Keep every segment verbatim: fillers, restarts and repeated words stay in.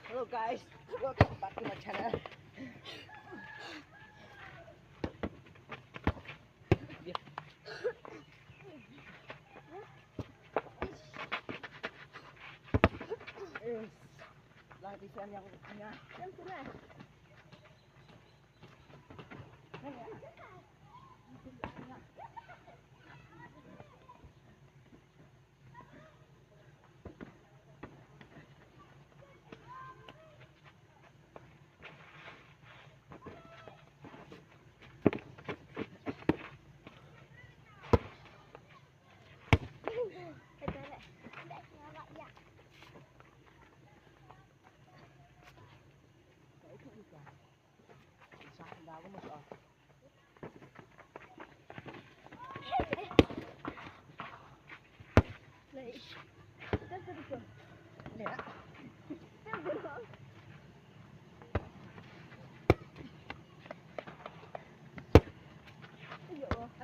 Hello guys, welcome back to my channel. Yes. Lagi siang yang punya. Yang punya.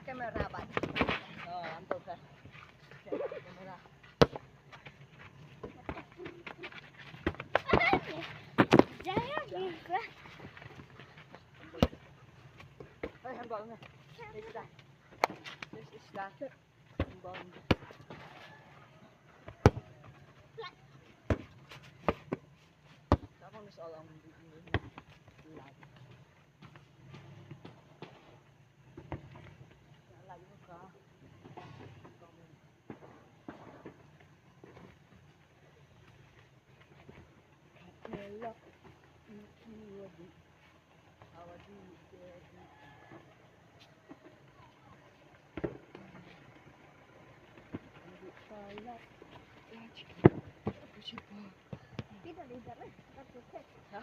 Kamera bat. Oh, ambil ke. Kamera. Hey, handball ni. Isla. Isla. Handball. That one is all on the, the, the light. Huh?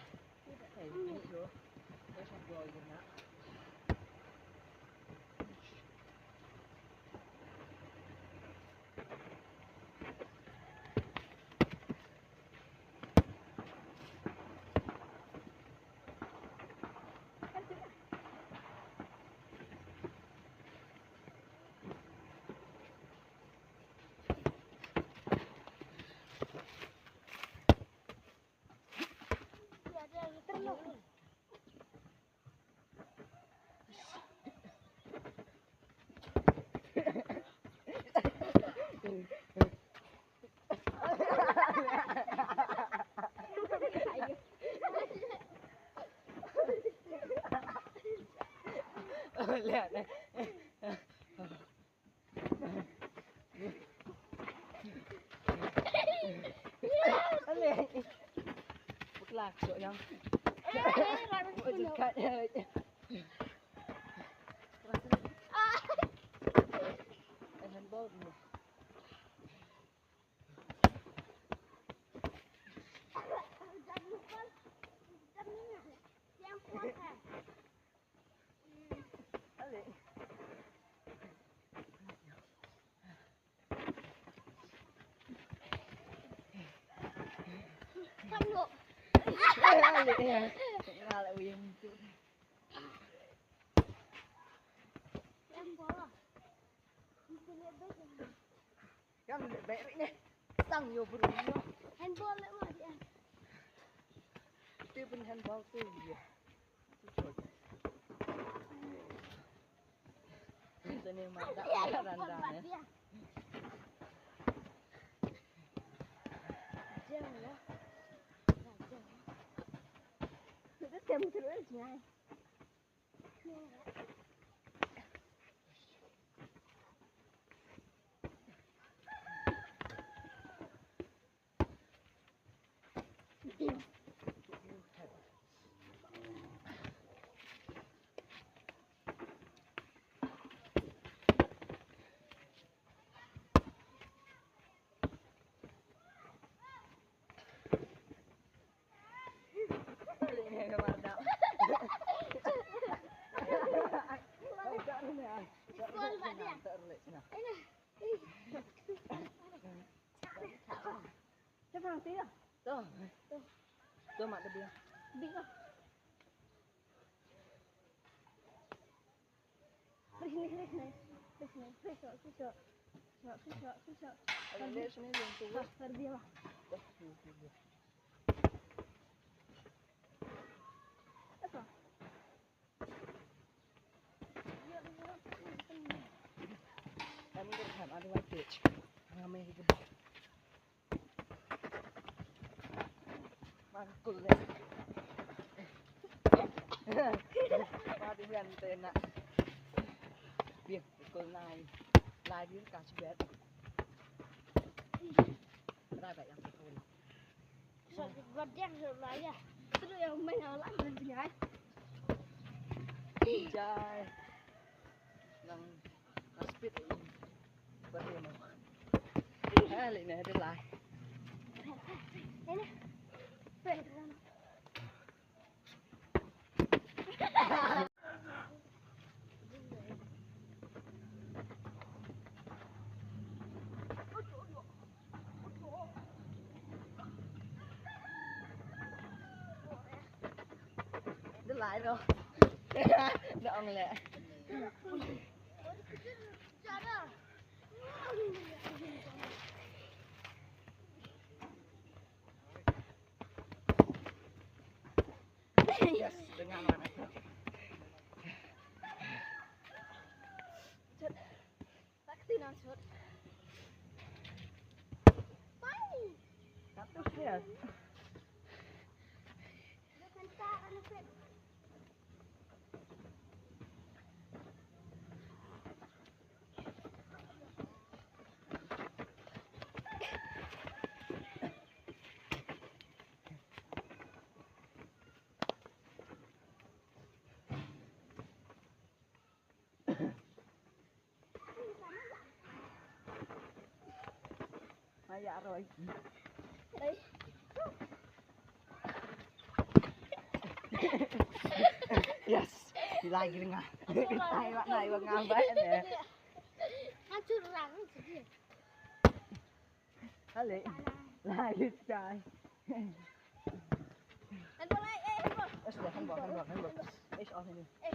Buklak sok yang. Handball. Kan leh bek ni. Tang yo bru yo. Handball leh ma dia. Ti pun handball tu yo. Sini ma da ran da ne. Jam ya. Jam. Kita tem terus ya. Mangkul deh. Madu yan tena. Biar kul nai. Lai biar kasih bet. Rai bet yang kul. Gua dia suruh ya. Terus yang main awal lagi. Jai. Nang speed. Ba ri mo. Ha, lei ne, de lai. De lai ro. De ong leh. Yes, dengan orang itu. Cut. Tak kena cut. Bye. Satu, yes. Maya roi. Yes. Lagi nga. Ai wa nai wa nga ba ne. Hancur orang sedih. Hale. Lai tai. Handball, eh, eh, handball. Asli handball, handball, handball. Eh, oh ini. Eh.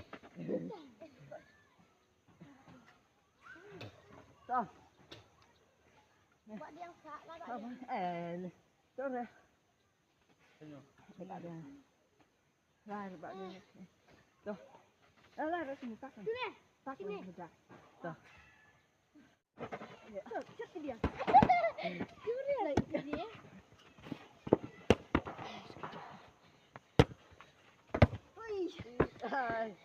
Tuh. Buat dia angkat lah, buat dia. Eh, tuh deh. Buat dia. Lah, buat dia. Tuh. Eh, lah, dah sini tak. Sini. Tak sini. Tuh. Cut, cut dia. Cut dia lagi dia. Hui. Hai.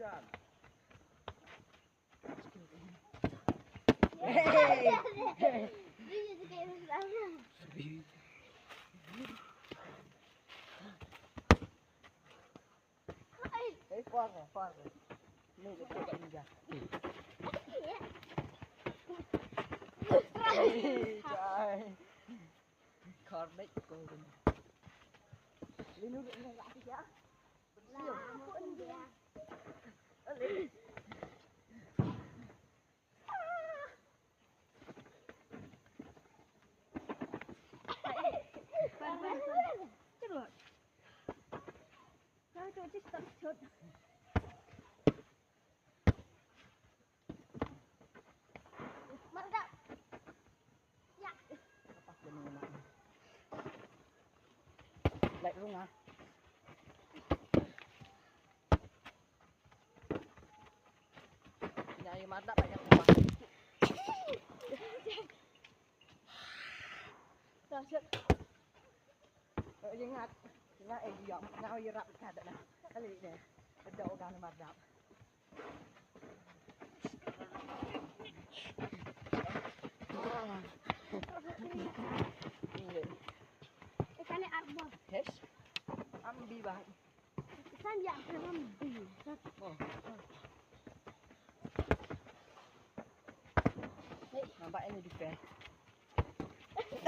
Ei, kuar, kuar. Ni, ni, kuar, kuar. Ei, cai. Kor dek ko. Linu dek ni lah ya. Lah, pun dia. Alih. Mardap. Ya. Apa kena nak? Like rung ah. Ina ayu mardap banyak rumah. Dah siap. Eh, ingat. Ingat eh diam. Nak ayu rap kada dah. Kali ni. Ada orang mardap. Ikan arbor. Yes. Ambi bah. Ikan ya, ikan ambi. Oh. Hei, nampak ini di pen.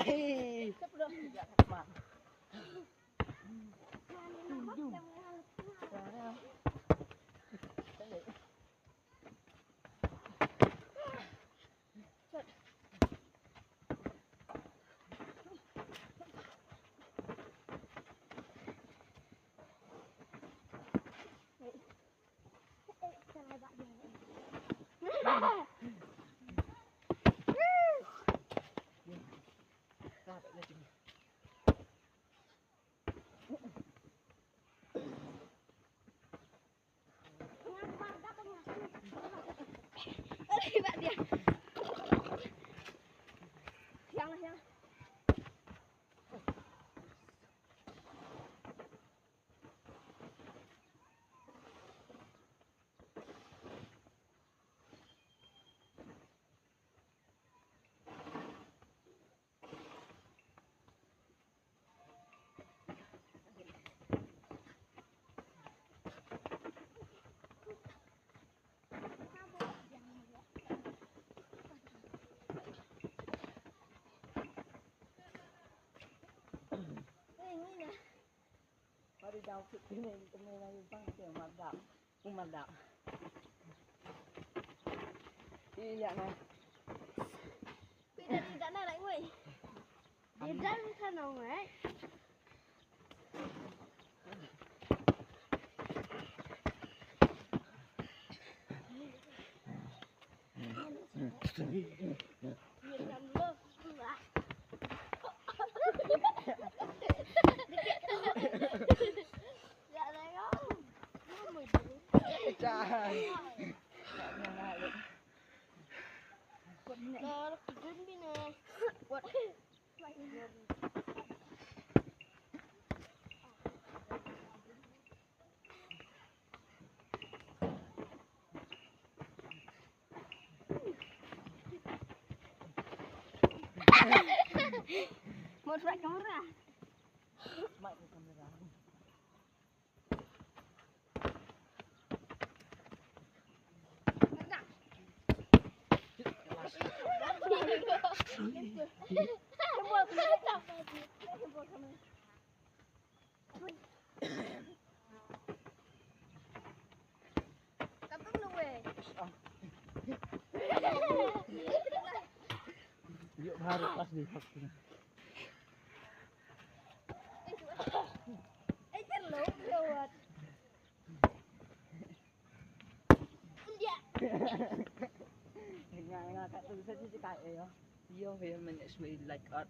Hei. Sebelum tidak mak. Mari daw kit kine kine na yu bang ke mardap. Umar dah. Iya na. Pida tidak na lai woi. Dia dah kan woi. Mau try kamera? Smart kamera. Yuk, baru pas di waktu. Nga nga ka tu sa ji kai yo. Yo he man is we like art.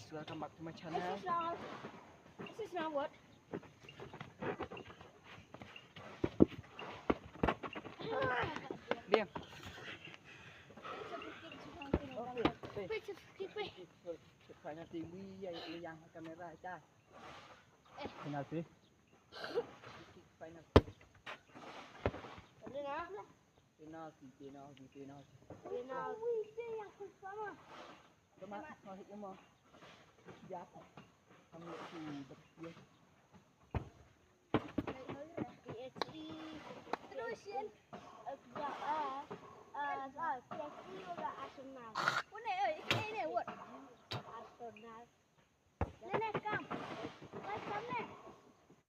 Welcome back to my channel. This is now what? Biang. Okay. Wait. Wait, wait, wait. Final thing we yang kamera ta. Final thing. Final thing. Penalty, penalty, penalty. Penalty. Come on, come on, come on. Yeah. I'm not too, but yeah.